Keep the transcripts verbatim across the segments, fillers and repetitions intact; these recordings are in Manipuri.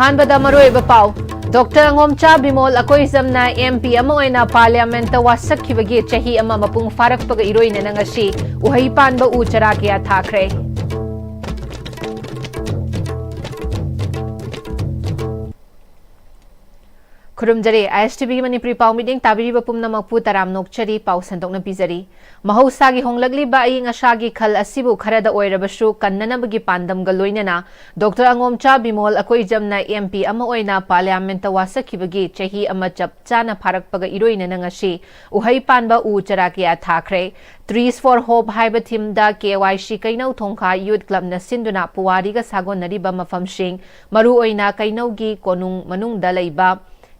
ꯑꯍꯥꯟꯕꯗ ꯃꯔꯨꯑꯣꯏꯕ ꯄꯥꯎ꯫ ꯗꯣꯛꯇꯔ ꯑꯉꯣꯝꯆꯥ ꯕꯤꯃꯣꯜ ꯑꯀꯣꯏꯖꯝꯅ ꯑꯦꯝ ꯄꯤ ꯑꯃ ꯑꯣꯏꯅ ꯄꯥꯔꯂꯤꯌꯥꯃꯦꯟꯠꯇ ꯋꯥꯁꯛꯈꯤꯕꯒꯤ ꯆꯍꯤ ꯑꯃ ꯃꯄꯨꯡ ꯐꯥꯔꯛꯄꯒ ꯏꯔꯣꯏꯅꯅ ꯉꯁꯤ ꯎꯍꯩ ꯄꯥꯟꯕ ꯎ ꯆꯔꯥ ꯀꯌꯥ ꯊꯥꯈ꯭ꯔꯦ꯫ ꯈꯨꯔꯨꯝꯖꯔꯤ꯫ ꯑꯥꯏ ꯑꯦꯁ ꯇꯤ ꯚꯤꯒꯤ ꯃꯅꯤꯄꯨꯔꯤ ꯄꯥꯎ ꯃꯤꯠꯌꯦꯡ ꯇꯥꯕꯤꯔꯤꯕ ꯄꯨꯝꯅꯃꯛꯄꯨ ꯇꯔꯥꯝꯅ ꯑꯣꯛꯆꯔꯤ꯫ ꯄꯥꯎ ꯁꯟꯗꯣꯛꯅ ꯄꯤꯖꯔꯤ꯫ ꯃꯍꯧꯁꯥꯒꯤ ꯍꯣꯡꯂꯛꯂꯤꯕ ꯑꯏꯪ ꯑꯁꯥꯒꯤ ꯈꯜ ꯑꯁꯤꯕꯨ ꯈꯔꯗ ꯑꯣꯏꯔꯕꯁꯨ ꯀꯟꯅꯅꯕꯒꯤ ꯄꯥꯟꯗꯝꯒ ꯂꯣꯏꯅꯅ ꯗꯣꯛꯇꯔ ꯑꯉꯣꯝꯆꯥ ꯕꯤꯃꯣꯜ ꯑꯀꯣꯏꯖꯝꯅ ꯑꯦꯝ ꯄꯤ ꯑꯃ ꯑꯣꯏꯅ ꯄꯥꯔꯂꯤꯌꯥꯃꯦꯟꯠꯇ ꯋꯥꯁꯛꯈꯤꯕꯒꯤ ꯆꯍꯤ ꯑꯃ ꯆꯞ ꯆꯥꯅ ꯐꯥꯔꯛꯄꯒ ꯏꯔꯣꯏꯅꯅ ꯉꯁꯤ ꯎꯍꯩ ꯄꯥꯟꯕ ꯎ ꯆꯔꯥ ꯀꯌꯥ ꯊꯥꯈ꯭ꯔꯦ꯫ Trees for Hope ꯍꯥꯏꯕ ꯊꯤꯝꯗ ꯀꯦ ꯋꯥꯏ ꯁꯤ ꯀꯩꯅꯧ ꯊꯣꯡꯈꯥ ꯌꯨꯠ ꯀ꯭ꯂꯕꯅ ꯁꯤꯟꯗꯨꯅ ꯄꯨꯋꯥꯔꯤꯒ ꯁꯥꯒꯣꯟꯅꯔꯤꯕ ꯃꯐꯝꯁꯤꯡ, ꯃꯔꯨꯑꯣꯏꯅ ꯀꯩꯅꯧꯒꯤ ꯀꯣꯅꯨꯡ ꯃꯅꯨꯡꯗ ꯂꯩꯕ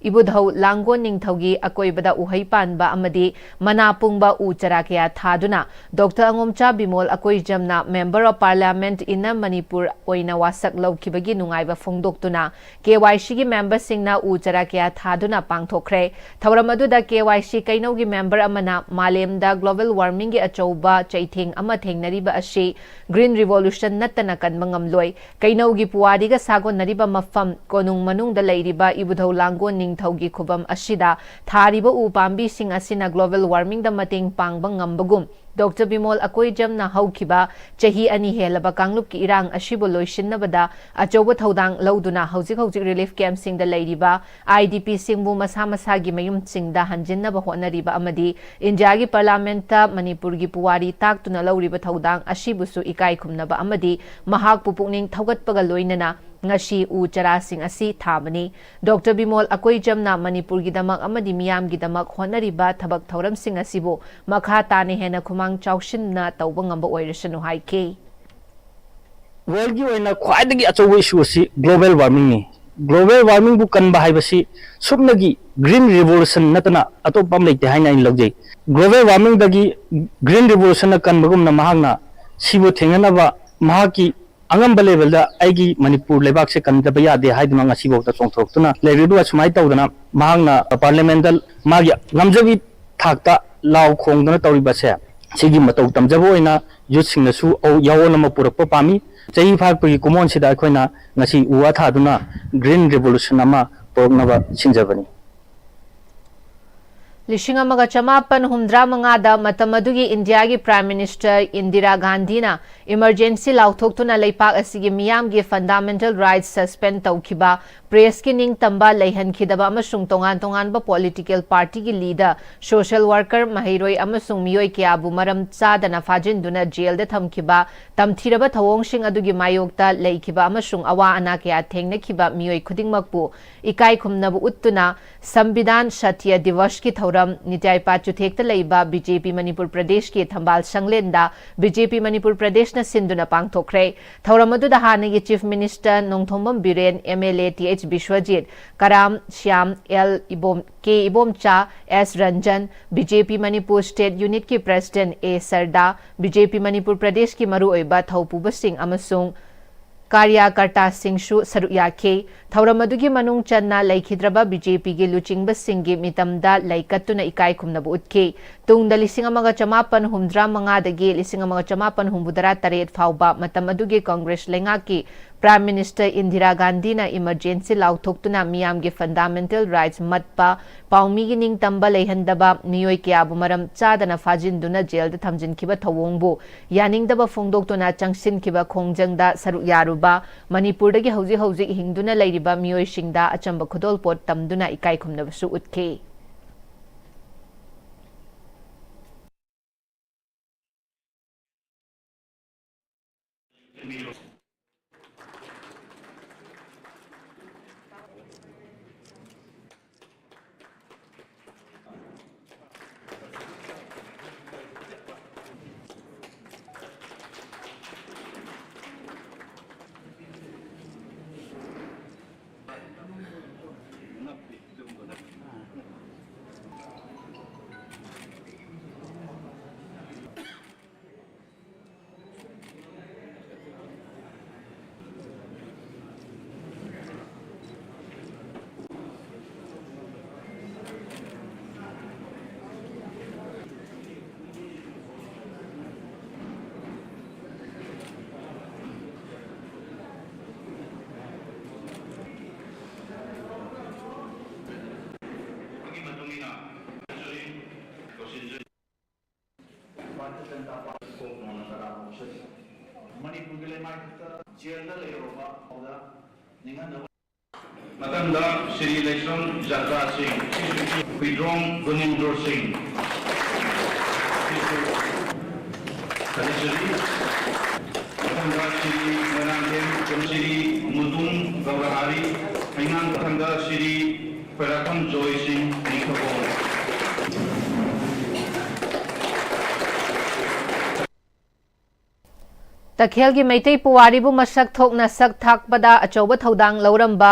ꯏꯕꯨꯙꯧ ꯂꯥꯡꯒꯣꯜ ꯅꯤꯡꯊꯧꯒꯤ ꯑꯀꯣꯏꯕꯗ ꯎꯍꯩ ꯄꯥꯟꯕ ꯑꯃꯗꯤ ꯃꯅꯥ ꯄꯨꯡꯕ ꯎ ꯆꯔꯥ ꯀꯌꯥ ꯊꯥꯗꯨꯅ doctor ꯑꯉꯣꯝꯆꯥ Bimol ꯑꯀꯣꯏꯖꯝꯅ Member of Parliament, Inner Manipur ꯑꯣꯏꯅ ꯋꯥꯁꯛ ꯂꯧꯈꯤꯕꯒꯤ ꯅꯨꯡꯉꯥꯏꯕ ꯐꯣꯡꯗꯣꯛꯇꯨꯅ ꯀꯦ ꯋꯥꯏ ꯁꯤꯒꯤ ꯃꯦꯝꯕꯔꯁꯤꯡꯅ ꯎ ꯆꯔꯥ ꯀꯌꯥ ꯊꯥꯗꯨꯅ ꯄꯥꯡꯊꯣꯛꯈ꯭ꯔꯦ꯫ ꯊꯧꯔꯝ ꯑꯗꯨꯗ ꯀꯦ ꯋꯥꯏ ꯁꯤ ꯀꯩꯅꯧꯒꯤ ꯃꯦꯝꯕꯔ ꯑꯃꯅ ꯃꯥꯂꯦꯝꯗ global warmingꯒꯤ ꯑꯆꯧꯕ ꯆꯩꯊꯦꯡ ꯑꯃ ꯊꯦꯡꯅꯔꯤꯕ ꯑꯁꯤ Green Revolution ꯅꯠꯇꯅ ꯀꯟꯕ ꯉꯝꯂꯣꯏ꯫ ꯀꯩꯅꯧꯒꯤ ꯄꯨꯋꯥꯔꯤꯒ ꯁꯥꯒꯣꯟꯅꯔꯤꯕ ꯃꯐꯝ, ꯀꯣꯅꯨꯡ ꯃꯅꯨꯡꯗ ꯂꯩꯔꯤꯕ ꯏꯕꯨꯙꯧ ꯂꯥꯡꯒꯣꯜ ꯅꯤꯡꯊꯧꯒꯤ ꯈꯨꯕꯝ ꯑꯁꯤꯗ ꯊꯥꯔꯤꯕ ꯎ ꯄꯥꯝꯕꯤꯁꯤꯡ ꯑꯁꯤꯅ global warmingꯗ ꯃꯇꯦꯡ ꯄꯥꯡꯕ ꯉꯝꯕꯒꯨꯝ, ꯗꯣꯛꯇꯔ ꯕꯤꯃꯣꯜ ꯑꯀꯣꯏꯖꯝꯅ ꯍꯧꯈꯤꯕ ꯆꯍꯤ ꯑꯅꯤ ꯍꯦꯜꯂꯕ ꯀꯥꯡꯂꯨꯞꯀꯤ ꯏꯔꯥꯡ ꯑꯁꯤꯕꯨ ꯂꯣꯏꯁꯤꯟꯅꯕꯗ ꯑꯆꯧꯕ ꯊꯧꯗꯥꯡ ꯂꯧꯗꯨꯅ ꯍꯧꯖꯤꯛ ꯍꯧꯖꯤꯛ relief campꯁꯤꯡꯗ ꯂꯩꯔꯤꯕ ꯑꯥꯏ ꯗꯤ ꯄꯤꯁꯤꯡꯕꯨ ꯃꯁꯥ ꯃꯁꯥꯒꯤ ꯃꯌꯨꯝꯁꯤꯡꯗ ꯍꯟꯖꯤꯟꯅꯕ ꯍꯣꯠꯅꯔꯤꯕ ꯑꯃꯗꯤ ꯏꯟꯗꯤꯌꯥꯒꯤ ꯄꯥꯔꯂꯤꯌꯥꯃꯦꯟꯠꯇ ꯃꯅꯤꯄꯨꯔꯒꯤ ꯄꯨꯋꯥꯔꯤ ꯇꯥꯛꯇꯨꯅ ꯂꯧꯔꯤꯕ ꯊꯧꯗꯥꯡ ꯑꯁꯤꯕꯨꯁꯨ ꯏꯀꯥꯏ ꯈꯨꯝꯅꯕ ꯑꯃꯗꯤ ꯃꯍꯥꯛꯄꯨ ꯄꯨꯛꯅꯤꯡ ꯊꯧꯒꯠꯄꯒ ꯂꯣꯏꯅꯅ ꯉꯁꯤ ꯎ ꯆꯔꯥꯁꯤꯡ ꯑꯁꯤ ꯊꯥꯕꯅꯤ꯫ ꯗꯣꯛꯇꯔ ꯕꯤꯃꯣꯜ ꯑꯀꯣꯏꯖꯝꯅ ꯃꯅꯤꯄꯨꯔꯒꯤꯗꯃꯛ ꯑꯃꯗꯤ ꯃꯤꯌꯥꯝꯒꯤꯗꯃꯛ ꯍꯣꯠꯅꯔꯤꯕ ꯊꯕꯛ ꯊꯧꯔꯝꯁꯤꯡ ꯑꯁꯤꯕꯨ ꯃꯈꯥ ꯇꯥꯅ ꯍꯦꯟꯅ ꯈꯨꯃꯥꯡ ꯆꯥꯎꯁꯤꯟꯅ ꯇꯧꯕ ꯉꯝꯕ ꯑꯣꯏꯔꯁꯅꯨ ꯍꯥꯏꯈꯤ꯫ Worldꯒꯤ ꯑꯣꯏꯅ ꯈ꯭ꯋꯥꯏꯗꯒꯤ ꯑꯆꯧꯕ issue ꯑꯁꯤ global warmingꯅꯤ꯫ Global warmingꯕꯨ ꯀꯟꯕ ꯍꯥꯏꯕꯁꯤ ꯁꯨꯞꯅꯒꯤ Green Revolution ꯅꯠꯇꯅ ꯑꯇꯣꯞꯄ ꯑꯃ ꯂꯩꯇꯦ ꯍꯥꯏꯅ ꯑꯩꯅ ꯂꯧꯖꯩ꯫ Global warmingꯗꯒꯤ Green Revolutionꯅ ꯀꯟꯕꯒꯨꯝꯅ ꯃꯍꯥꯛꯅ ꯁꯤꯕꯨ ꯊꯦꯡꯅꯅꯕ ꯃꯍꯥꯛꯀꯤ ꯑꯉꯝꯕ levelꯗ ꯑꯩꯒꯤ ꯃꯅꯤꯄꯨꯔ ꯂꯩꯕꯥꯛꯁꯦ ꯀꯟꯗꯕ ꯌꯥꯗꯦ ꯍꯥꯏꯗꯨꯅ ꯉꯁꯤꯐꯥꯎꯗ ꯆꯣꯡꯊꯣꯔꯛꯇꯨꯅ ꯂꯩꯔꯤꯕ꯫ ꯑꯁꯨꯃꯥꯏꯅ ꯇꯧꯗꯅ ꯃꯍꯥꯛꯅ parliamentꯗ ꯃꯥꯒꯤ ꯉꯝꯖꯕꯤ ꯊꯥꯛꯇ ꯂꯥꯎ ꯈꯣꯡꯗꯨꯅ ꯇꯧꯔꯤꯕꯁꯦ ꯁꯤꯒꯤ ꯃꯇꯧ ꯇꯝꯖꯕ ꯑꯣꯏꯅ ꯌꯨꯠꯁꯤꯡꯅꯁꯨ ꯌꯥꯑꯣꯟ ꯑꯃ ꯄꯨꯔꯛꯄ ꯄꯥꯝꯃꯤ꯫ ꯆꯍꯤ ꯐꯥꯔꯛꯄꯒꯤ ꯀꯨꯝꯑꯣꯟꯁꯤꯗ ꯑꯩꯈꯣꯏꯅ ꯉꯁꯤ ꯎ ꯋꯥ ꯊꯥꯗꯨꯅ Green Revolution ꯑꯃ ꯄꯨꯔꯛꯅꯕ ꯁꯤꯟꯖꯕꯅꯤ꯫ ꯂꯤꯁꯤꯡ ꯑꯃꯒ ꯆꯃꯥꯄꯟ ꯍꯨꯝꯗ꯭ꯔꯥ ꯃꯉꯥꯗ ꯃꯇꯝ ꯑꯗꯨꯒꯤ ꯏꯟꯗꯤꯌꯥꯒꯤ Prime Minister ꯏꯟꯗꯤꯔꯥ ꯒꯥꯟꯙꯤꯅ emergency ꯂꯥꯎꯊꯣꯛꯇꯨꯅ ꯂꯩꯄꯥꯛ ꯑꯁꯤꯒꯤ ꯃꯤꯌꯥꯝꯒꯤ fundamental rights suspend ꯇꯧꯈꯤꯕ, pressꯀꯤ ꯅꯤꯡꯇꯝꯕ ꯂꯩꯍꯟꯈꯤꯗꯕ ꯑꯃꯁꯨꯡ ꯇꯣꯉꯥꯟ ꯇꯣꯉꯥꯟꯕ political partyꯒꯤ leader, social worker, ꯃꯍꯩꯔꯣꯏ ꯑꯃꯁꯨꯡ ꯃꯤꯑꯣꯏ ꯀꯌꯥꯕꯨ ꯃꯔꯝ ꯆꯥꯗꯅ ꯐꯥꯖꯤꯟꯗꯨꯅ jailꯗ ꯊꯝꯈꯤꯕ, ꯇꯝꯊꯤꯔꯕ ꯊꯧꯑꯣꯡꯁꯤꯡ ꯑꯗꯨꯒꯤ ꯃꯥꯌꯣꯛꯇ ꯂꯩꯈꯤꯕ ꯑꯃꯁꯨꯡ ꯑꯋꯥ ꯑꯅꯥ ꯀꯌꯥ ꯊꯦꯡꯅꯈꯤꯕ ꯃꯤꯑꯣꯏ ꯈꯨꯗꯤꯡꯃꯛꯄꯨ ꯏꯀꯥꯏ ꯈꯨꯝꯅꯕ ꯎꯠꯇꯨꯅ ꯁꯝꯕꯤꯙꯥꯟ ꯁꯇ꯭ꯌ ꯗꯤꯋꯁꯀꯤ ꯊꯧꯔꯝ ꯅꯤꯇ꯭ꯌꯥꯏꯄꯥ ꯆꯨꯊꯦꯛꯇ ꯂꯩꯕ BJP ꯃꯅꯤꯄꯨꯔ ꯄ꯭ꯔꯗꯦꯁꯀꯤ ꯊꯝꯕꯥꯜ ꯁꯪꯂꯦꯟꯗ BJP ꯃꯅꯤꯄꯨꯔ ꯄ꯭ꯔꯗꯦꯁꯅ ꯁꯤꯟꯗꯨꯅ ꯄꯥꯡꯊꯣꯛꯈ꯭ꯔꯦ꯫ ꯊꯧꯔꯝ ꯑꯗꯨꯗ ꯍꯥꯟꯅꯒꯤ Chief Minister Nongthombam Biren, MLA T H Biswajit, Karam Shyam, L Ibom, K Ibomcha, S Ranjan, BJP Manipur State Unitꯀꯤ President A Sarda, BJP Manipur ꯄ꯭ꯔꯗꯦꯁꯀꯤ ꯃꯔꯨꯑꯣꯏꯕ ꯊꯧꯄꯨꯕꯁꯤꯡ ꯑꯃꯁꯨꯡ ꯀꯥꯔꯌꯀꯔꯇꯥꯁꯤꯡꯁꯨ ꯁꯔꯨꯛ ꯌꯥꯈꯤ꯫ ꯊꯧꯔꯝ ꯑꯗꯨꯒꯤ ꯃꯅꯨꯡ ꯆꯟꯅ ꯂꯩꯈꯤꯗ꯭ꯔꯕ BJPꯒꯤ ꯂꯨꯆꯤꯡꯕꯁꯤꯡꯒꯤ ꯃꯤꯇꯝꯗ ꯂꯩ ꯀꯠꯇꯨꯅ ꯏꯀꯥꯏ ꯈꯨꯝꯅꯕ ꯎꯠꯈꯤ꯫ ꯇꯨꯡꯗ ꯂꯤꯁꯤꯡ ꯑꯃꯒ ꯆꯃꯥꯄꯟ ꯍꯨꯝꯗ꯭ꯔꯥ ꯃꯉꯥꯗꯒꯤ ꯂꯤꯁꯤꯡ ꯑꯃꯒ ꯆꯃꯥꯄꯟ ꯍꯨꯝꯐꯨꯇꯔꯥ ꯇꯔꯦꯠ ꯐꯥꯎꯕ ꯃꯇꯝ ꯑꯗꯨꯒꯤ ꯀꯪꯒ꯭ꯔꯦꯁ ꯂꯩꯉꯥꯛꯀꯤ Prime Minister ꯏꯟꯗꯤꯔꯥ ꯒꯥꯟꯙꯤꯅ emergency ꯂꯥꯎꯊꯣꯛꯇꯨꯅ ꯃꯤꯌꯥꯝꯒꯤ fundamental rights ꯃꯠꯄ, ꯄꯥꯎꯃꯤꯒꯤ ꯅꯤꯡꯇꯝꯕ ꯂꯩꯍꯟꯗꯕ, ꯃꯤꯑꯣꯏ ꯀꯌꯥꯕꯨ ꯃꯔꯝ ꯆꯥꯗꯅ ꯐꯥꯖꯤꯟꯗꯨꯅ jailꯗ ꯊꯝꯖꯤꯟꯈꯤꯕ ꯊꯧꯑꯣꯡꯕꯨ ꯌꯥꯅꯤꯡꯗꯕ ꯐꯣꯡꯗꯣꯛꯇꯨꯅ ꯆꯪꯁꯤꯟꯈꯤꯕ ꯈꯣꯡꯖꯪꯗ ꯁꯔꯨꯛ ꯌꯥꯔꯨꯕ ꯃꯅꯤꯄꯨꯔꯗꯒꯤ ꯍꯧꯖꯤꯛ ꯍꯧꯖꯤꯛ ꯍꯤꯡꯗꯨꯅ ꯂꯩꯔꯤꯕ ꯃꯤꯑꯣꯏꯁꯤꯡꯗ ꯑꯆꯝꯕ ꯈꯨꯗꯣꯜꯄꯣꯠ ꯇꯝꯗꯨꯅ ꯏꯀꯥꯏ ꯈꯨꯝꯅꯕꯁꯨ ꯎꯠꯈꯤ꯫ ꯖꯦꯜꯗ ꯂꯩꯔꯨꯔꯕ ꯐꯥꯎꯗ ꯅꯤꯡꯍꯟꯅꯕ꯫ ꯃꯊꯪꯗ ꯁ꯭ꯔꯤ ꯂꯩꯁ꯭ꯔꯝ ꯖꯥꯇ꯭ꯔꯥ ꯁꯤꯡ, ꯍꯨꯏꯗ꯭ꯔꯣꯝ ꯒꯨꯅꯤꯟꯗ꯭ꯔꯣ ꯁꯤꯡ, ꯁꯤꯁꯨ ꯊꯥꯒꯠꯆꯔꯤ꯫ ꯃꯊꯪꯗ ꯁ꯭ꯔꯤ ꯃꯣꯏꯔꯥꯡꯊꯦꯝ, ꯁ꯭ꯔꯤ ꯃꯨꯗꯨꯝ ꯒꯧꯔꯍꯥꯔꯤ, ꯍꯩꯉꯥꯡ, ꯃꯊꯪꯗ ꯁ꯭ꯔꯤ ꯈ꯭ꯋꯥꯏꯔꯥꯛꯄꯝ ꯖꯣꯏ ꯁꯤꯡ, ꯅꯤꯡꯊꯧꯈꯣꯡ꯫ ꯇꯈꯦꯜꯒꯤ ꯃꯩꯇꯩ ꯄꯨꯋꯥꯔꯤꯕꯨ ꯃꯁꯛ ꯊꯣꯛꯅ ꯁꯛ ꯊꯥꯛꯄꯗ ꯑꯆꯧꯕ ꯊꯧꯗꯥꯡ ꯂꯧꯔꯝꯕ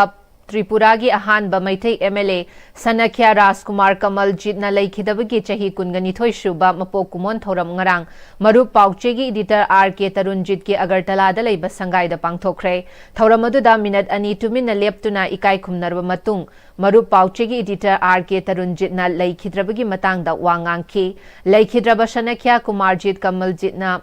ꯇ꯭ꯔꯤꯄꯨꯔꯥꯒꯤ ꯑꯍꯥꯟꯕ ꯃꯩꯇꯩ ꯑꯦꯝ ꯑꯦꯜ ꯑꯦ ꯁꯅꯈ꯭ꯌꯥ ꯔꯥꯖꯀꯨꯃꯥꯔ ꯀꯃꯜꯖꯤꯠꯅ ꯂꯩꯈꯤꯗꯕꯒꯤ ꯆꯍꯤ ꯀꯨꯟꯒ ꯅꯤꯊꯣꯏ ꯁꯨꯕ ꯃꯄꯣꯛ ꯀꯨꯝꯑꯣꯟ ꯊꯧꯔꯝ ꯉꯔꯥꯡ ꯃꯔꯨꯞ ꯄꯥꯎꯆꯦꯒꯤ ꯏꯗꯤꯇꯔ ꯑꯥꯔ ꯀꯦ ꯇꯔꯨꯟꯖꯤꯠꯀꯤ ꯑꯒꯔꯇꯂꯥꯗ ꯂꯩꯕ ꯁꯪꯒꯥꯏꯗ ꯄꯥꯡꯊꯣꯛꯈ꯭ꯔꯦ꯫ ꯊꯧꯔꯝ ꯑꯗꯨꯗ ꯃꯤꯅꯠ ꯑꯅꯤ ꯇꯨꯃꯤꯟꯅ ꯂꯦꯞꯇꯨꯅ ꯏꯀꯥꯏ ꯈꯨꯝꯅꯔꯕ ꯃꯇꯨꯡ, ꯃꯔꯨꯞ ꯄꯥꯎꯆꯦꯒꯤ ꯏꯗꯤꯇꯔ ꯑꯥꯔ ꯀꯦ ꯇꯔꯨꯟꯖꯤꯠꯅ ꯂꯩꯈꯤꯗ꯭ꯔꯕꯒꯤ ꯃꯇꯥꯡꯗ ꯋꯥ ꯉꯥꯡꯈꯤ꯫ ꯂꯩꯈꯤꯗ꯭ꯔꯕ ꯁꯅꯈ꯭ꯌꯥ ꯀꯨꯃꯥꯔꯖꯤꯠ ꯀꯃꯜꯖꯤꯠꯅ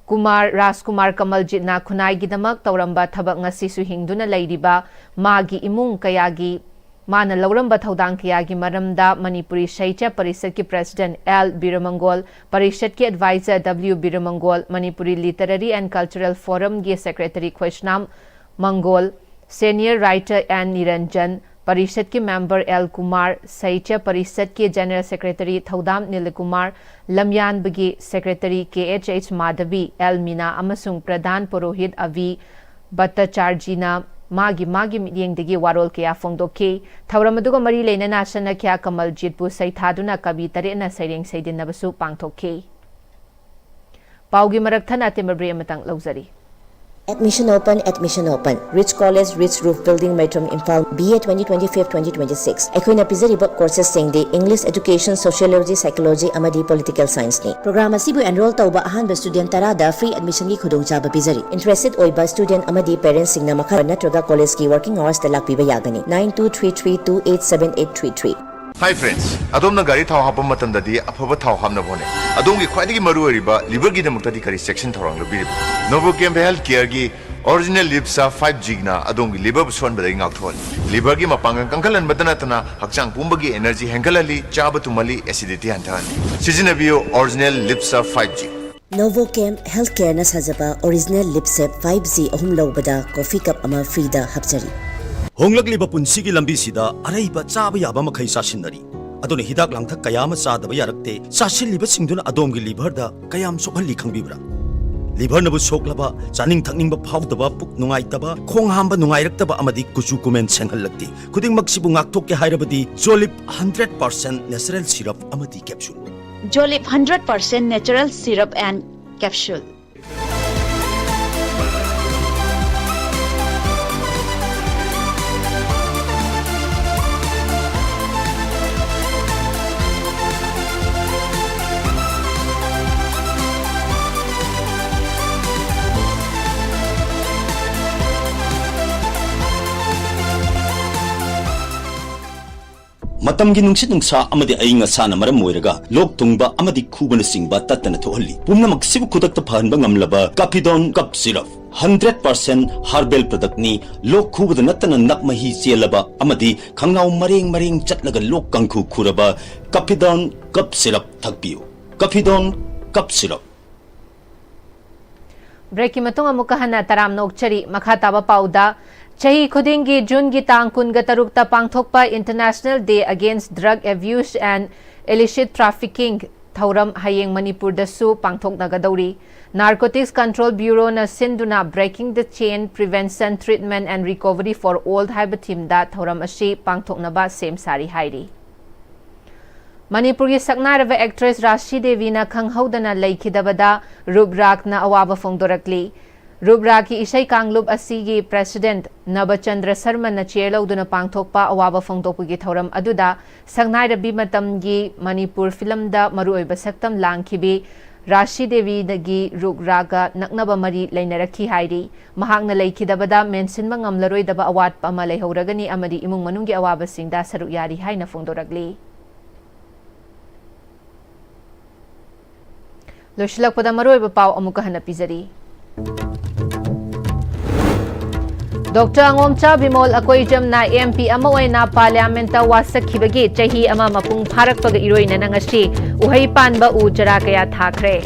ꯀꯨꯃꯥꯔ ꯔꯥꯖꯀꯨꯃꯥꯔ ꯀꯃꯜꯖꯤꯠꯅ ꯈꯨꯟꯅꯥꯏꯒꯤꯗꯃꯛ ꯇꯧꯔꯝꯕ ꯊꯕꯛ ꯉꯁꯤꯁꯨ ꯍꯤꯡꯗꯨꯅ ꯂꯩꯔꯤꯕ ꯃꯥꯒꯤ ꯏꯃꯨꯡ ꯀꯌꯥꯒꯤ, ꯃꯥꯅ ꯂꯧꯔꯝꯕ ꯊꯧꯗꯥꯡ ꯀꯌꯥꯒꯤ ꯃꯔꯝꯗ ꯃꯅꯤꯄꯨꯔꯤ ꯁꯥꯍꯤꯇ꯭ꯌ ꯄꯔꯤꯁꯠꯀꯤ ꯄ꯭ꯔꯦꯁꯤꯗꯦꯟꯠ ꯑꯦꯜ ꯕꯤꯔꯃꯪꯒꯣꯜ, ꯄꯔꯤꯁꯠꯀꯤ adviser W Birmangol, Manipuri literary and cultural ꯐꯣꯔꯝꯒꯤ secretary Khoisnam Mangol, senior writer N Niranjan, ꯄꯔꯤꯁꯠꯀꯤ ꯃꯦꯝꯕꯔ ꯑꯦꯜ ꯀꯨꯃꯥꯔ, ꯁꯥꯍꯤꯇ꯭ꯌ ꯄꯔꯤꯁꯠꯀꯤ ꯖꯦꯅꯔꯦꯜ ꯁꯦꯀ꯭ꯔꯦꯇꯔꯤ ꯊꯧꯗꯥꯝ ꯅꯤꯂꯀꯨꯃꯥꯔ, ꯂꯝꯌꯥꯟꯕꯒꯤ secretary K H H Madhabi, L Meena ꯑꯃꯁꯨꯡ ꯄ꯭ꯔꯙꯥꯟ ꯄꯨꯔꯣꯍꯤꯠ ꯑꯚꯤ ꯚꯠꯇꯆꯥꯔꯖꯤꯅ ꯃꯥꯒꯤ ꯃꯥꯒꯤ ꯃꯤꯠꯌꯦꯡꯗꯒꯤ ꯋꯥꯔꯣꯜ ꯀꯌꯥ ꯐꯣꯡꯗꯣꯛꯈꯤ꯫ ꯊꯧꯔꯝ ꯑꯗꯨꯒ ꯃꯔꯤ ꯂꯩꯅꯅ ꯁꯅꯈ꯭ꯌꯥ ꯀꯃꯜꯖꯤꯠꯄꯨ ꯁꯩꯊꯥꯗꯨꯅ ꯀꯕꯤ ꯇꯔꯦꯠꯅ ꯁꯩꯔꯦꯡ ꯁꯩꯗꯤꯟꯅꯕꯁꯨ ꯄꯥꯡꯊꯣꯛꯈꯤ꯫ ꯄꯥꯎꯒꯤ ꯃꯔꯛ ꯊꯠꯅ ꯑꯇꯦꯟꯕ ꯕ꯭ꯔꯦꯛ ꯑꯃꯇꯪ ꯂꯧꯖꯔꯤ꯫ Admission open, admission open. Rich College, Rich Roof Building, Maitram, Imphal, B A twenty twenty-five, twenty twenty-six꯫ ꯑꯩꯈꯣꯏꯅ ꯄꯤꯖꯔꯤꯕ ꯀꯣꯔꯁꯦꯁꯁꯤꯡꯗꯤ English, Education, Sociology, Psychology ꯑꯃꯗꯤ Political Scienceꯅꯤ꯫ ꯄ꯭ꯔꯣꯒ꯭ꯔꯥꯝ ꯑꯁꯤꯕꯨ ꯑꯦꯟꯔꯣꯜ ꯇꯧꯕ ꯑꯍꯥꯟꯕ ꯁ꯭ꯇꯨꯗꯦꯟꯠ ꯇꯔꯥꯗ ꯐ꯭ꯔꯤ ꯑꯦꯗꯃꯤꯁꯟꯒꯤ ꯈꯨꯗꯣꯡꯆꯥꯕ ꯄꯤꯖꯔꯤ꯫ ꯏꯟꯇꯔꯦꯁꯇꯦꯗ ꯑꯣꯏꯕ ꯁ꯭ꯇꯨꯗꯦꯟꯠ ꯑꯃꯗꯤ ꯄꯦꯔꯦꯟꯠꯁꯤꯡꯅ ꯃꯈꯥ ꯅꯠꯇ꯭ꯔꯒ ꯀꯣꯂꯦꯖꯀꯤ ꯋꯥꯔꯀꯤꯡ ꯑꯋꯥꯔꯁꯇ ꯂꯥꯛꯄꯤꯕ ꯌꯥꯒꯅꯤ꯫ Nine two three three two eight seven eight three three꯫ Hi friends, ꯑꯗꯣꯝꯅ ꯒꯥꯔꯤ ꯊꯥꯎ ꯍꯥꯞꯄ ꯃꯇꯝꯗꯗꯤ ꯑꯐꯕ ꯊꯥꯎ ꯍꯥꯞꯅꯕ ꯍꯣꯠꯅꯩ꯫ ꯑꯗꯣꯝꯒꯤ ꯈ꯭ꯋꯥꯏꯗꯒꯤ ꯃꯔꯨꯑꯣꯏꯔꯤꯕ ꯂꯤꯚꯔꯒꯤꯗꯃꯛꯇꯗꯤ ꯀꯔꯤ ꯆꯦꯛꯁꯤꯟ ꯊꯧꯔꯥꯡ ꯂꯧꯕꯤꯔꯤꯕꯅꯣ? Novochem Health Careꯒꯤ Original Lipsa five Gꯅ ꯑꯗꯣꯝꯒꯤ ꯂꯤꯚꯔꯕꯨ ꯁꯣꯛꯍꯟꯕꯗꯒꯤ ꯉꯥꯛꯊꯣꯛꯍꯜꯂꯤ꯫ ꯂꯤꯚꯔꯒꯤ ꯃꯄꯥꯡꯒꯜ ꯀꯟꯈꯠꯍꯟꯕꯇ ꯅꯠꯇꯅ ꯍꯛꯆꯥꯡ ꯄꯨꯝꯕꯒꯤ ꯑꯦꯅꯔꯖꯤ ꯍꯦꯟꯒꯠꯍꯜꯂꯤ, ꯆꯥꯕ ꯇꯨꯝꯍꯜꯂꯤ, ꯑꯦꯁꯤꯗꯤꯇꯤ ꯍꯟꯊꯍꯜꯂꯤ꯫ ꯁꯤꯖꯤꯟꯅꯕꯤꯌꯨ Original Lipsa five G꯫ Novochem Healthcare-ꯅ ꯁꯥꯖꯕ original Lipsep five G ꯑꯍꯨꯝ ꯂꯧꯕꯗ coffee cup ꯑꯃ free-ꯗ ꯍꯥꯞꯆꯔꯤ꯫ ꯍꯣꯡꯂꯛꯂꯤꯕ ꯄꯨꯟꯁꯤꯒꯤ ꯂꯝꯕꯤꯁꯤꯗ ꯑꯔꯩꯕ ꯆꯥꯕ ꯌꯥꯕ ꯃꯈꯩ ꯆꯥꯁꯤꯟꯅꯔꯤ꯫ ꯑꯗꯨꯅ ꯍꯤꯗꯥꯛ ꯂꯥꯡꯊꯛ ꯀꯌꯥ ꯑꯃ ꯆꯥꯗꯕ ꯌꯥꯔꯛꯇꯦ꯫ ꯆꯥꯁꯤꯜꯂꯤꯕꯁꯤꯡꯗꯨꯅ ꯑꯗꯣꯝꯒꯤ liver-ꯗ ꯀꯌꯥꯝ ꯁꯣꯛꯍꯜꯂꯤ ꯈꯪꯕꯤꯕ꯭ꯔꯥ? Liver-ꯅꯕꯨ ꯁꯣꯛꯂꯕ, ꯆꯥꯅꯤꯡ ꯊꯛꯅꯤꯡꯕ ꯐꯥꯎꯗꯕ, ꯄꯨꯛ ꯅꯨꯡꯉꯥꯏꯇꯕ, ꯈꯣꯡ ꯍꯥꯝꯕ ꯅꯨꯡꯉꯥꯏꯔꯛꯇꯕ ꯑꯃꯗꯤ ꯀꯨꯆꯨ ꯀꯨꯃꯦꯟ ꯁꯦꯡꯍꯜꯂꯛꯇꯦ꯫ ꯈꯨꯗꯤꯡꯃꯛꯁꯤꯕꯨ ꯉꯥꯛꯊꯣꯛꯀꯦ ꯍꯥꯏꯔꯕꯗꯤ Jolip hundred percent natural syrup ꯑꯃꯗꯤ capsule꯫ Jolip hundred percent natural syrup and capsule. ꯃꯇꯝꯒꯤ ꯅꯨꯡꯁꯤꯠ ꯅꯨꯡꯁꯥ ꯑꯃꯗꯤ ꯑꯏꯪ ꯑꯁꯥꯅ ꯃꯔꯝ ꯑꯣꯏꯔꯒ ꯂꯣꯛ ꯊꯨꯡꯕ ꯑꯃꯗꯤ ꯈꯨꯕꯅꯆꯤꯡꯕ ꯇꯠꯇꯅ ꯊꯣꯛꯍꯜꯂꯤ꯫ ꯄꯨꯝꯅꯃꯛꯁꯤꯕꯨ ꯈꯨꯗꯛꯇ ꯐꯍꯟꯕ ꯉꯝꯂꯕ Kafidon Cough Syrup hundred percent herbal product-ꯅꯤ꯫ ꯂꯣꯛ ꯈꯨꯕꯗ ꯅꯠꯇꯅ ꯅꯞ ꯃꯍꯤ ꯆꯦꯜꯂꯕ ꯑꯃꯗꯤ ꯈꯪꯅꯥꯎ ꯃꯔꯦꯡ ꯃꯔꯦꯡ ꯆꯠꯂꯒ ꯂꯣꯛ ꯀꯥꯡꯈꯨ ꯈꯨꯔꯕ Kafidon Cough Syrup ꯊꯛꯄꯤꯌꯨ꯫ Kafidon Cough Syrup꯫ Break-ꯀꯤ ꯃꯇꯨꯡ ꯑꯃꯨꯛꯀ ꯍꯟꯅ ꯇꯔꯥꯝꯅ ꯑꯣꯛꯆꯔꯤ꯫ ꯃꯈꯥ ꯇꯥꯕ ꯄꯥꯎꯗ, ꯆꯍꯤ ꯈꯨꯗꯤꯡꯒꯤ ꯖꯨꯟꯒꯤ ꯇꯥꯡ ꯀꯨꯟꯒ ꯇꯔꯨꯛꯇ ꯄꯥꯡꯊꯣꯛꯄ International Day Against Drug Abuse and Illicit Trafficking ꯊꯧꯔꯝ ꯍꯌꯦꯡ ꯃꯅꯤꯄꯨꯔꯗꯁꯨ ꯄꯥꯡꯊꯣꯛꯅꯒꯗꯧꯔꯤ꯫ Narcotics Control Bureau-ꯅ ꯁꯤꯟꯗꯨꯅ Breaking the Chain: Prevention, Treatment and Recovery for All ꯍꯥꯏꯕ theme-ꯗ ꯊꯧꯔꯝ ꯑꯁꯤ ꯄꯥꯡꯊꯣꯛꯅꯕ ꯁꯦꯝ ꯁꯥꯔꯤ ꯍꯥꯏꯔꯤ꯫ ꯃꯅꯤꯄꯨꯔꯒꯤ ꯁꯛꯅꯥꯏꯔꯕ actress ꯔꯥꯁꯤ ꯗꯦꯕꯤꯅ ꯈꯪꯍꯧꯗꯅ ꯂꯩꯈꯤꯗꯕꯗ ꯔꯨꯞ ꯔꯥꯒꯅ ꯑꯋꯥꯕ ꯐꯣꯡꯗꯣꯔꯛꯂꯤ꯫ ꯔꯨꯞ ꯔꯥꯒꯀꯤ ꯏꯁꯩ ꯀꯥꯡꯂꯨꯞ ꯑꯁꯤꯒꯤ president ꯅꯕꯆꯟꯗ꯭ꯔ ꯁꯔꯃꯅ chair ꯂꯧꯗꯨꯅ ꯄꯥꯡꯊꯣꯛꯄ ꯑꯋꯥꯕ ꯐꯣꯡꯗꯣꯛꯄꯒꯤ ꯊꯧꯔꯝ ꯑꯗꯨꯗ ꯁꯛꯅꯥꯏꯔꯕꯤ ꯃꯇꯝꯒꯤ ꯃꯅꯤꯄꯨꯔ film-ꯗ ꯃꯔꯨꯑꯣꯏꯕ ꯁꯛꯇꯝ ꯂꯥꯡꯈꯤꯕꯤ ꯔꯥꯁꯤ ꯗꯦꯕꯤꯗꯒꯤ ꯔꯨꯞ ꯔꯥꯒ ꯅꯛꯅꯕ ꯃꯔꯤ ꯂꯩꯅꯔꯛꯈꯤ ꯍꯥꯏꯔꯤ꯫ ꯃꯍꯥꯛꯅ ꯂꯩꯈꯤꯗꯕꯗ ꯃꯦꯟꯁꯤꯟꯕ ꯉꯝꯂꯔꯣꯏꯗꯕ ꯑꯋꯥꯠꯄ ꯑꯃ ꯂꯩꯍꯧꯔꯒꯅꯤ ꯑꯃꯗꯤ ꯏꯃꯨꯡ ꯃꯅꯨꯡꯒꯤ ꯑꯋꯥꯕꯁꯤꯡꯗ ꯁꯔꯨꯛ ꯌꯥꯔꯤ ꯍꯥꯏꯅ ꯐꯣꯡꯗꯣꯔꯛꯂꯤ꯫ ꯂꯣꯏꯁꯤꯜꯂꯛꯄꯗ ꯃꯔꯨꯑꯣꯏꯕ ꯄꯥꯎ ꯑꯃꯨꯛꯀ ꯍꯟꯅ ꯄꯤꯖꯔꯤ꯫ ꯗꯣꯛꯇꯔ ꯑꯉꯣꯝꯆꯥ ꯕꯤꯃꯣꯜ ꯑꯀꯣꯏꯖꯝꯅ M P ꯑꯃ ꯑꯣꯏꯅ parliament-ꯇ ꯋꯥꯁꯛꯈꯤꯕꯒꯤ ꯆꯍꯤ ꯑꯃ ꯃꯄꯨꯡ ꯐꯥꯔꯛꯄꯒ ꯏꯔꯣꯏꯅꯅ ꯉꯁꯤ ꯎꯍꯩ ꯄꯥꯟꯕ ꯎ ꯆꯔꯥ ꯀꯌꯥ ꯊꯥꯈ꯭ꯔꯦ꯫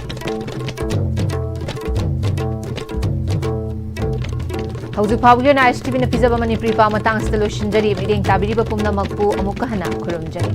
ꯍꯧꯖꯤꯛ ꯐꯥꯎꯕꯒꯤ ꯑꯣꯏꯅ ꯑꯥꯏ ꯑꯦꯁ ꯇꯤ ꯚꯤꯅ ꯄꯤꯖꯕ ꯃꯅꯤꯄꯨꯔꯤ ꯄꯥꯎ ꯃꯇꯥꯡꯁꯤꯗ ꯂꯣꯏꯁꯤꯟꯖꯔꯤ꯫ ꯃꯤꯠꯌꯦꯡ ꯇꯥꯕꯤꯔꯤꯕ ꯄꯨꯝꯅꯃꯛꯄꯨ ꯑꯃꯨꯛꯀ ꯍꯟꯅ ꯈꯨꯔꯨꯝꯖꯔꯤ꯫